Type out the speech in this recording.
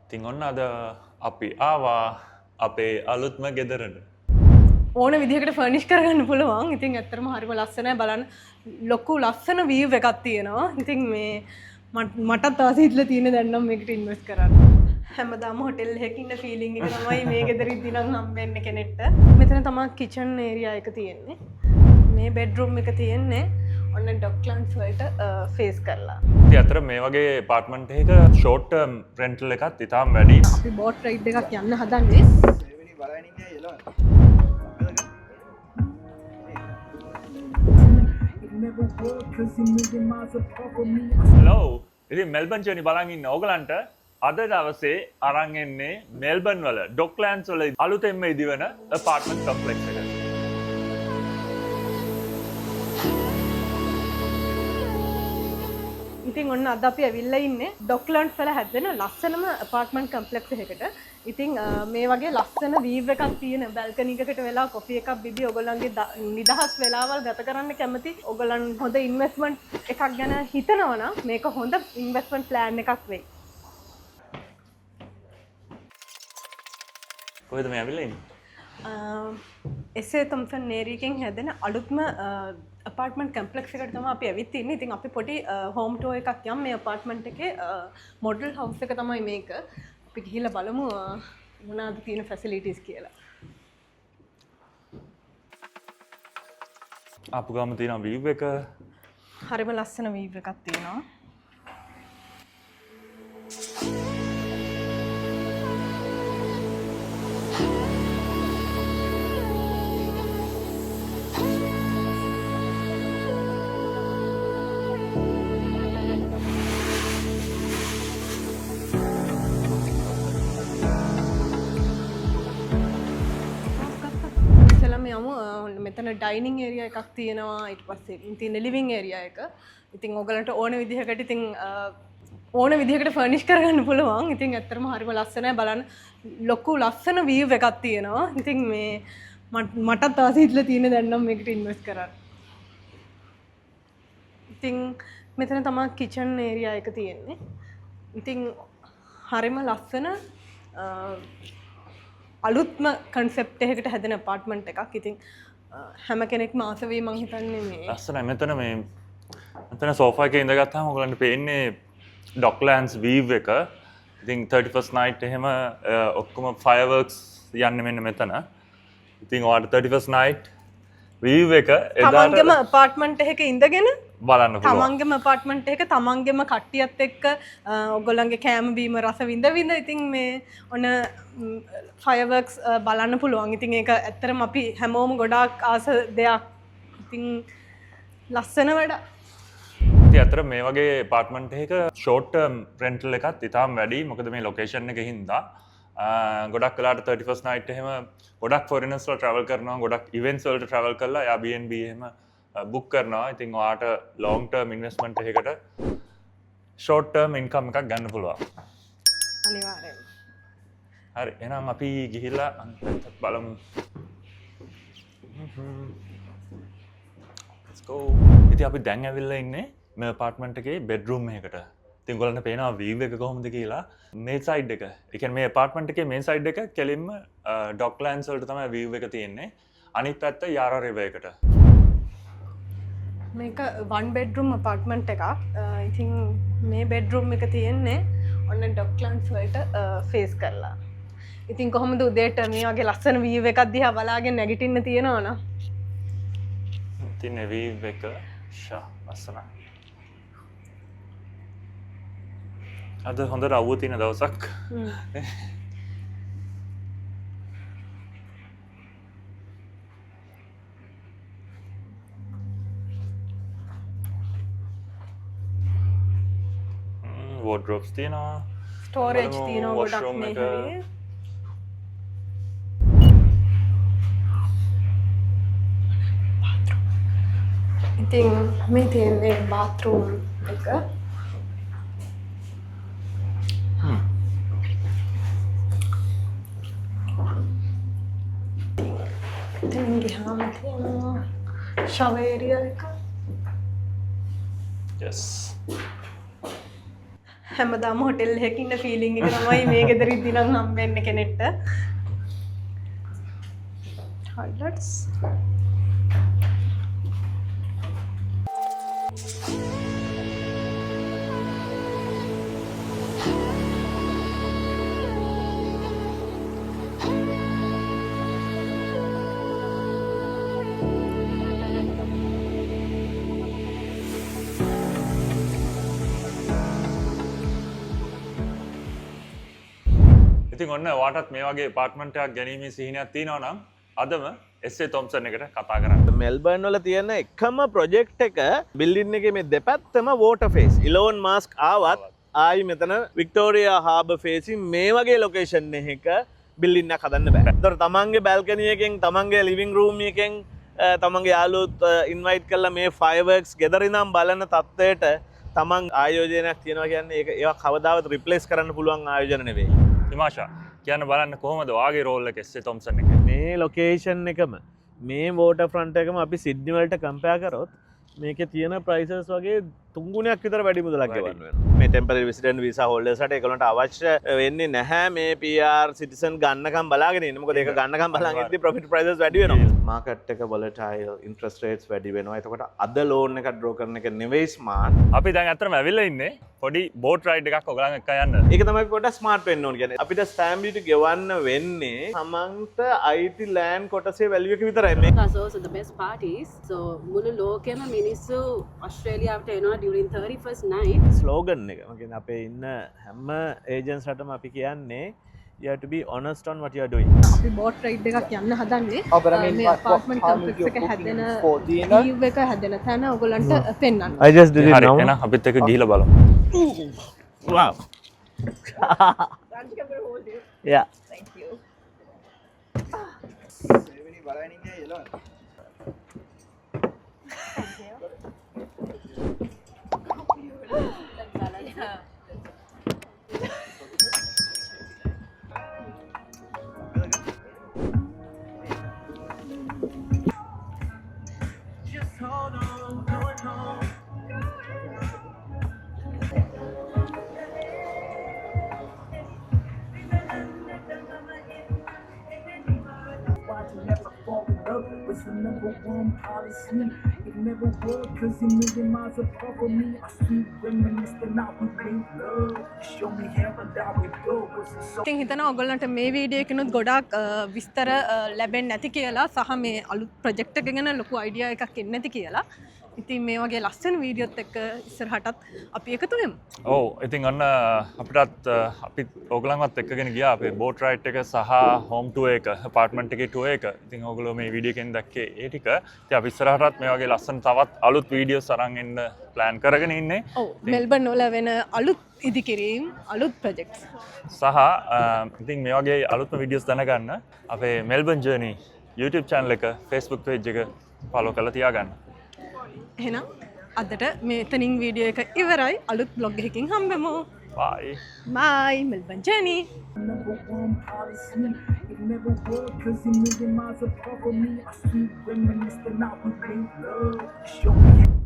ඉතින් ඔන්න අද අපි ආවා අපේ අලුත්ම ගෙදරට. ඕන විදිහකට ෆර්නිෂ් කරගන්න පුළුවන්. ඉතින් ඇත්තටම හරිම ලස්සනයි බලන්න. ලොකු ලස්සන වීව් එකක් තියෙනවා. ඉතින් මේ මටත් ආස හිතලා තියෙන දැන් නම් මේකට ඉන්වෙස්ට් කරන්න. හැමදාම හොටෙල් එකක ඉන්න ෆීලිං එක තමයි මේ ගෙදර ඉඳි නම් හම්බෙන්නේ කෙනෙක්ට. මෙතන තමයි කිචන් ඒරියා එක තියෙන්නේ. මේ බෙඩ්රූම් එක තියෙන්නේ ඔන්න ඩොක්ලන්ඩ්ස් වලට ෆේස් කරලා. ඉතින් අතර මේ වගේ ඇපාර්ට්මන්ට් එකක ෂෝට් ටර්ම් රෙන්ටල් එකත් ඉතාම වැඩි. අපි බෝට් රයිඩ් එකක් යන්න හදන්නේ. හෙලෝ. ඉතින් මෙල්බන් ජර්නි බලන් ඉන්න ඕගලන්ට අද දවසේ අරන් එන්නේ මෙල්බන් වල ඩොක්ලෑන්ඩ්ස් වල අලුතෙන්ම ඉදිවන ඇපාර්ට්මන්ට් කොම්ප්ලෙක්ස් එක. ඉතින් ඔන්න අද අපි ඇවිල්ලා ඉන්නේ ඩොක්ලන්ඩ්ස් වල හැදෙන ලස්සනම ඇපාර්ට්මන්ට් කම්ප්ලෙක්ස් එකකට. ඉතින් මේ වගේ ලස්සන වීව් එකක් තියෙන බැල්කනි එකකට වෙලා කොෆි එකක් බිබී ඔයගොල්ලන්ගේ නිදහස් වෙලාවල් ගත කරන්න කැමති ඔයගොල්ලන් හොඳ ඉන්වෙස්ට්මන්ට් එකක් ගැන හිතනවා නම් මේක හොඳ ඉන්වෙස්ට්මන්ට් ප්ලෑන් එකක් වෙයි. කොහෙද මේ ඇවිල්ලා ඉන්නේ? එසේ තොම්සන් නේරියකින් හැදෙන අලුත්ම අපාර්ට්මන්ට් කම්ප්ලෙක්ස් එකට තමයි අපි ඇවිත් ඉන්නේ. ඉතින් අපි පොඩි හෝම් ටුවර් එකක් යම් මේ අපාර්ට්මන්ට් එකේ මොඩල් හවුස් එක තමයි මේක. අපි ගිහිල්ලා බලමු මොනවාද තියෙන ෆැසිලිටිස් කියලා. ආපු ගාම තියෙන වීව් එක. හරිම ලස්සන වීව් එකක් තියෙනවා. ඉස්සෙල්ලාම යමු ඔන්න මෙතන ඩයිනින් ඒරියා එකක් තියෙනවා. ඊට පස්සේ තියෙන ලිවිං ඒරියා එක. ඉතින් ඔයගලන්ට ඕන විදිහකට ඉතින් ඕන විදිහකට ෆර්නිෂ් කරගන්න පුළුවන්. ඉතින් ඇත්තටම හරිම ලස්සනයි බලන්න. ලොකු ලස්සන වීව් එකක් තියෙනවා. ඉතින් මේ මටත් ආස හිතලා තියෙන දැන් නම් මේකට ඉන්වෙස්ට් කරන්න. ඉතින් මෙතන තමයි කිචන් ඒරියා එක තියෙන්නේ. ඉතින් හරිම ලස්සන අලුත්ම කන්සෙප්ට් එකකට හැදෙන ඇපාර්ට්මන්ට් එකක්. ඉතින් හැම කෙනෙක්ම ආස වෙයි මං හිතන්නේ මේ. ලස්සනයි. මෙතන මේ මෙතන සෝෆා එකේ ඉඳගත්තාම ඔයගලන්ට පේන්නේ ඩොක්ලෑන්ඩ්ස් වීව් එක. ඉතින් 31st night එහෙම ඔක්කොම ෆයර්වර්ක්ස් යන්නේ මෙන්න මෙතන. ඉතින් ඔයාලට 31st night වීව් එක එදාට තමන්ගේම ඇපාර්ට්මන්ට් එකක ඉඳගෙන බලන්න පුළුවන්. තමන්ගේම ඇපාර්ට්මන්ට් එක තමන්ගේම කට්ටියත් එක්ක ඔයගොල්ලන්ගේ කෑම බීම රස විඳ විඳ ඉතින් මේ ඔන්න ෆයර්වර්ක්ස් බලන්න පුළුවන්. ඉතින් ඒක ඇත්තටම අපි හැමෝම ගොඩාක් ආස දෙයක්. ඉතින් ලස්සන වැඩ. ඉතින් ඇත්තට මේ වගේ ඇපාර්ට්මන්ට් එකක ෂෝට් ටර්ම් රෙන්ටල් එකත් ඉතාම වැඩි. මොකද මේ ලොකේෂන් එක හින්දා. ගොඩක් වෙලාවට 31st night එහෙම ගොඩක් ෆොරිනර්ස් වල ට්‍රැවල් කරනවා, ගොඩක් ඉවෙන්ට්ස් වලට ට්‍රැවල් කරලා Airbnb එහෙම බුක් කරනවා. ඉතින් ඔයාට ලොං ටර්ම් ඉන්වෙස්ට්මන්ට් එකකට ෂෝට් ටර්ම් ඉන්කම් එකක් ගන්න පුළුවන්. අනිවාර්යයෙන්ම. හරි, එහෙනම් අපි ගිහිල්ලා අනිත් පැත්තත් බලමු. Let's go. ඉතින් අපි දැන් ඇවිල්ලා ඉන්නේ මේ ඇපාර්ට්මන්ට් එකේ බෙඩ්රූම් එකකට. ඉතින් ඔයගොල්ලන්ට පේනවා වීව් එක කොහොමද කියලා. මේ සයිඩ් එක. ඒ කියන්නේ මේ ඇපාර්ට්මන්ට් එකේ මේ සයිඩ් එක කෙලින්ම ඩොක්ලෑන්ඩ්ස් වලට තමයි වීව් එක තියෙන්නේ. අනිත් පැත්ත යාරා රිවර් එකට. මේක වන් බෙඩ්රූම් ඇපාර්ට්මන්ට් එකක්. ඉතින් මේ බෙඩ්රූම් එක තියෙන්නේ ඔන්න ඩොක්ලෑන්ඩ්ස් වලට ෆේස් කරලා. ඉතින් කොහොමද උදේට මේ වගේ ලස්සන වීව් එකක් දිහා බලාගෙන නැගිටින්න තියෙනවනම්? ඉතින් මේ වීව් එක ෂා ලස්සනයි. අද හොඳ රව්ව තියෙන දවසක්. වෝඩ්‍රෝබ්ස් තියෙනවා. ස්ටෝරේජ් බලමු තියෙනවා ගොඩක් වොෂ්රූම් මේ එක. හරියේ. ඉතින් මේ තියෙන්නේ බාත්රූම් එක. ඉතින් ගියාම තියෙනවා ෂවර් ඒරියා එක. හැමදාම හොටෙල් එකක ඉන්න ෆීලිං එක තමයි මේ ගෙදර ඉද්දි නම් හම්බෙන්නේ කෙනෙක්ට. ටොයිලට්ස්. ඉතින් ඔන්න ඔයාටත් මේ වගේ ඇපාර්ට්මන්ට් එකක් ගැනීමේ සිහිනයක් තියෙනවා නම් අදම එස්.ඒ. තොම්සන් එකට කතා කරන්න. මෙල්බර්න් වල තියෙන එකම ප්‍රොජෙක්ට් එක බිල්ඩින් එකේ මේ දෙපැත්තම වෝටර් ෆේස්. ඉලෝන් මාස්ක් ආවත් ආයි මෙතන වික්ටෝරියා හාබර් ෆේසින් මේ වගේ ලොකේෂන් එකක බිල්ඩින් එකක් හදන්න බෑ. ඒතර තමන්ගේ බැල්කනි එකෙන් තමන්ගේ ලිවිං රූම් එකෙන් තමන්ගේ යාළුවොත් ඉන්වයිට් කරලා මේ ෆයර්වර්ක්ස් ගෙදර ඉඳන් බලන තත්ත්වයට තමන් ආයෝජනයක් තියනවා කියන්නේ ඒක ඒවා කවදාවත් රිප්ලේස් කරන්න පුළුවන් ආයෝජන නෙවෙයි. හිමාෂා, කියන්න බලන්න කොහොමද ඔයාගේ රෝල් එක එස්.ඒ. තොම්සන් එකේ? මේ ලොකේෂන් එකම මේ වෝටර් ෆ්‍රන්ට් එකම අපි සිඩ්නි වලට කම්පෙයාර් කරොත් මේකේ තියෙන ප්‍රයිසස් වගේ තුන් ගුණයක් විතර වැඩි මුදලක් වැඩි. ගෙවන්න වෙනවා. මේ ටෙම්පරරි රෙසිඩන්ට් වීසා හෝල්ඩර්ස්ලට ඒගොල්ලන්ට අවශ්‍ය වෙන්නේ නැහැ මේ PR citizen ගන්නකම් බලාගෙන ඉන්න. මොකද ඒක ගන්නකම් බලන් ඉද්දි ප්‍රොෆිට් ප්‍රයිසස් වැඩි වෙනවා. මාකට් එක වොලටයිල්, ඉන්ට්‍රස්ට් රේට්ස් වැඩි වෙනවා. එතකොට අද ලෝන් එකක් ඩ්‍රෝ කරන එක නෙවෙයි ස්මාර්ට්. අපි දැන් ඇත්තටම ඇවිල්ලා ඉන්නේ පොඩි බෝට් රයිඩ් එකක් ඔයගලන් එක්ක යන්න. ඒක තමයි පොඩ්ඩක් ස්මාර්ට් වෙන්න ඕන කියන්නේ. අපිට ස්ටෑම්ප් ඩියුටි ගෙවන්න වෙන්නේ තමන්ට අයිති ලෑන්ඩ් කොටසේ වැලියු එක විතරයි. මේ Plus also the best part is, so මුළු ලෝකෙම මිනිස්සු ඔස්ට්‍රේලියාවට එනවා during 31st night. Slogan එක. මම කියන්නේ අපේ ඉන්න හැම ඒජන්ට්ස්ලටම අපි කියන්නේ you have to be honest on what you are doing. අපි බෝට් රයිඩ් එකක් යන්න හදන්නේ. Oh, but I mean, මේ what apartment time is complex your එක booking හැදෙන for? Do you know? View එක හැදෙන තැන ඔයගොල්ලන්ට පෙන්වන්න. I just did it හරි, now. එහෙනම් අපිත් එක්ක ගිහිල්ලා බලමු. Wow. Yeah. Why you never fall in love was the number one policy. It never would, 'cause a million miles apart from me. I see reminisce the night we made love. Show me heaven that we built was so ඉතින් හිතනවා ඔයගොල්ලන්ට මේ video එකනොත් ගොඩාක් විස්තර ලැබෙන්නේ නැති කියලා සහ මේ අලුත් ප්‍රොජෙක්ට් එක ගැන ලොකු අයිඩියා එකක් එන්නේ නැති කියලා. ඉතින් මේ වගේ ලස්සන වීඩියෝත් එක්ක ඉස්සරහටත් අපි එකතු වෙමු. ඔව්, ඉතින් ඔන්න අපිටත් අපි ඕගලන්වත් එක්කගෙන ගියා අපේ බෝට් රයිඩ් එක සහ හෝම් ටුවර් එක, ඇපාර්ට්මන්ට් එකේ ටුවර් එක. ඉතින් ඕගොල්ලෝ මේ වීඩියෝ එකෙන් දැක්කේ ඒ ටික. ඉතින් අපි ඉස්සරහටත් මේ වගේ ලස්සන තවත් අලුත් වීඩියෝස් අරන් එන්න ප්ලෑන් කරගෙන ඉන්නේ. ඔව්, මෙල්බන් වල වෙන අලුත් ඉදිකිරීම්, අලුත් ප්‍රොජෙක්ට්ස්. සහ ඉතින් මේ වගේ අලුත්ම වීඩියෝස් දැනගන්න අපේ මෙල්බන් ජර්නි YouTube channel එක, Facebook page එක ෆලෝ කරලා තියාගන්න. එහෙනම් අදට මේ එතනින් වීඩියෝ එක ඉවරයි. අලුත් බ්ලොග් එකකින් හම්බෙමු. Bye. Bye Melbourne journey. Number one policy. It never would, 'cause a million miles apart from me. I see reminisce the night we made love. Show me